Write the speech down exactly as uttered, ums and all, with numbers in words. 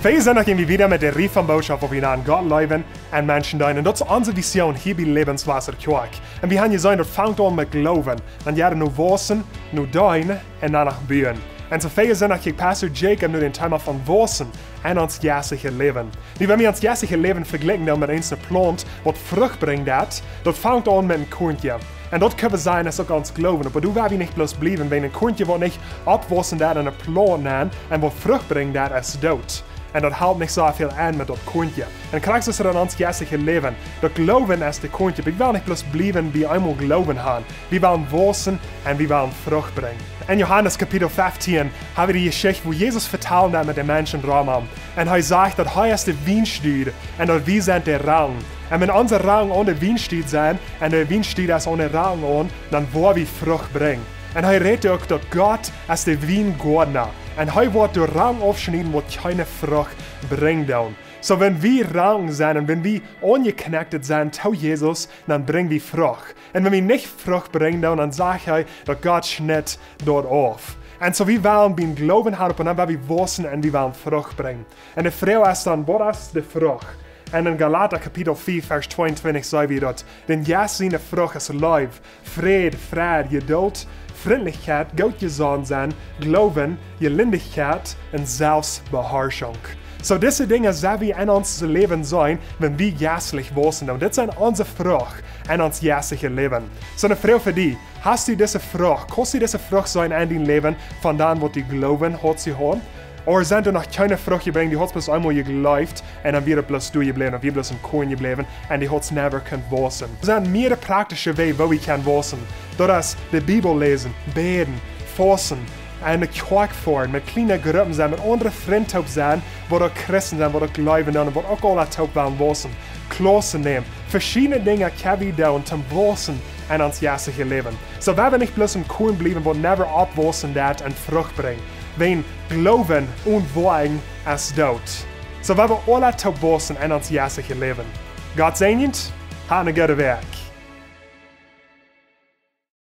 Wie sent noch ieescht wieda met de Rieej von Bootschoft, wua wie aun Gott jleewen un Menschen deenen. Un daut es onse Vision hia bie Lebenswasser Kjoakj. Un wie haben jeseenen, daut fangt aun met Gloowen. Dan jeit et no wausen, no deenen un dan no buen. Un soo wieda sent noch, kjikjt Pastor Jacob nu daut Thema von wausen en ons jeistlichet Läwen. Nu, wan wie ons jeistlichet Läwen vejlikjen dan met eene Plaunt, waut Frucht brinjt, daut, daut fangt aun met een Korntje. Un daut kjenn wie sajen, es uk ons Gloowen. Oba doa woa wie nich bloos bliewen, wan een Korntje waut nich oppwausen deit en eene Plaunt nenn un waut Frucht brinjt, daut es doot. Un daut halpt nich soo väl aun met daut Korntje. Un krakjt soo es et en ons jeistlichet Läwen. Daut Gloowen es daut Korntje. Wie wellen nich bloos bliewen bie eemol Gloowen haben. Wie wellen wausen un wie wellen Frucht brinjen. En Johanes Kapitel feftieen haben wie dee Jeschicht, wua Jesus vetalen deed met de Menschen rom am. Un hee sajcht, daut hee es de Wienstock un daut wie sent de Rank. Un wan onse Rank aun de Wienstock sent un de Wienstock es aun de Rank aun, dan woa wie Frucht brinjen. Un hee rät uk, daut Gott es de Wiengoadna. Un hee woat de Rank aufschnieden, waut kjeene Frucht brinjen doonen. Soo, wan wie Rank sent un wan wie aunjeknäakjt sent to Jesus, dan brinj wie Frucht. Un wan wie nich Frucht brinjen doonen, dan sajcht hee, daut Gott schnitt daut auf. Un soo, wie wellen bie Gloowen haben, oba dan woa wie wausen un wie wellen Frucht brinjen. Un de Froag es dan, waut es de Frucht? Un en Galata Kapitel fief, Varsch tweeuntwintich sajcht daut: Däm Jeist siene Frucht es Leew, Fräd, Freid, Jeduld, Frintlichkjeit, Goodjesonntsein, Gloowen, Jelindichkjeit un Selfstbeharschunk. Soo, dise Dinja sent wie en ons Läwen seenen, wan wie jeistlich wausen. Un dit sent onse Frucht en ons jeistlichet Läwen. Soo, eene Froag fa die. Hast du dise Frucht? Kaust du dise Frucht seenen en dien Läwen von daut, waut du Gloowen haudst to haben? Ooda sent doa noch kjeene Frucht jebrinjt, du haudst bloos eemol jejleeft un dan wia et bloos doa jebläwen, dan wia bloos een Korn jebläwen un du haudst never kunt wausen? Doa sent mearere praktische Wäaj, woo wie kjennen wausen. Daut es de Bibel läsen, bäden, fausten, en de Kjoakj foaren, met kjliene Gruppen sennen, met aundre Frind toop sennen, waut uk Christen sent, waut uk jleewen doonen, waut uk aula toop wellen wausen. Klaussen nämen. Veschiedne Dinja kjenn wie doonen, toom wausen en ons jeistlichet Läwen. Soo, wie wellen nich bloos een Korn bliewen, waut never oppwausen deit un Frucht brinjt. Wan Gloowen onen Woakjen es doot. Soo, wie wellen aula toop wausen en ons jeistlichet Läwen. Gott säajent, hab eene goode Wäakj.